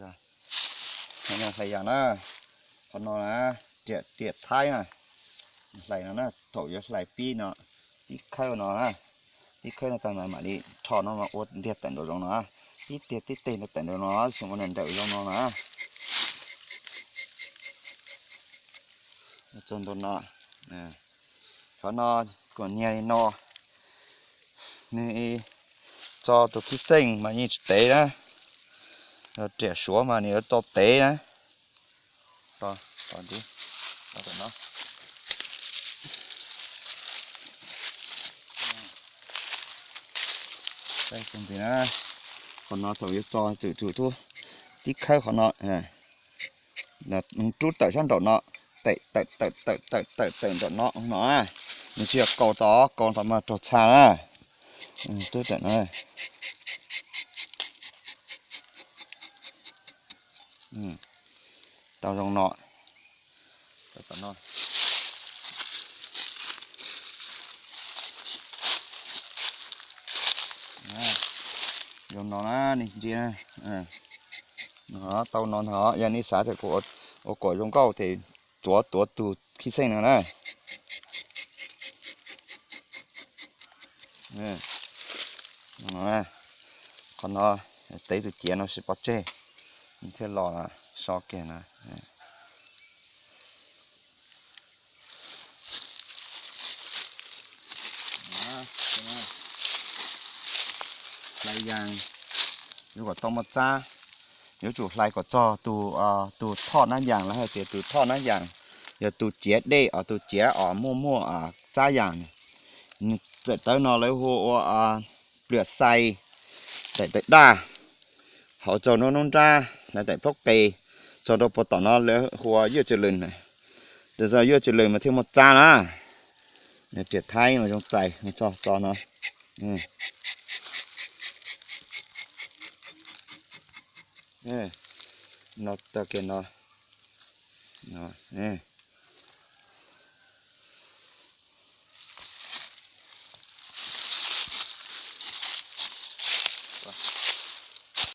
Hlais yas na, qhov no na, riam, riam thaib na, hlais no na, thaum yuav hlais pib no, tib khawb no na, tib khawb no tag mas mam li rho no mas ua ntiag tawm nraum zoov no, tib tiag tib teg no tawm nraum no, xyov ua nrawm nrawm zoo no na. Txog ntua no, qhov no kuv niag no, nws txo tus khib xeej mas yeej tsis tev na, riam suav mas nws yuav txo tev na. Qhov no thaum yuav txo txwm txwm tub tib khawb qhov no, rub tawm sab nraum no, tawm tawm tawm tawm tawm tawm tawm nraum no no, nws tsis yog kaus tod, kaus tod mas raug txha na. Tub tawm no, tau zoo no. Zoo no na, nej ntsia na. Tau no ntag, yog nej xav tias kuv ua kom zoo nkauj ces tuav tuav tus khib xeej no na. Qhov no tev tus ciav no sis pov tseg, thiaj los so kiag na. Hlais yas yuav kom tau muaj txab, yuav tsum hlais kom txog tus, tus thoj nab yas los hais tias tus thoj nab yas, yog tus ciav dej os, tus ciav os muaj muaj txab yas. Nws tawm tawv no lawv hu ua pliam xais, tawm tawm daj, hauv txog nruab nruab nrab lawv tawm plaub qe, txog rau puag tom no lawv hu ua yuaj tsis lws. Txog yuaj tsis lws mas thiaj muaj txab na. Riam thaib mas zoo txais txog txo no. No tag kiag no.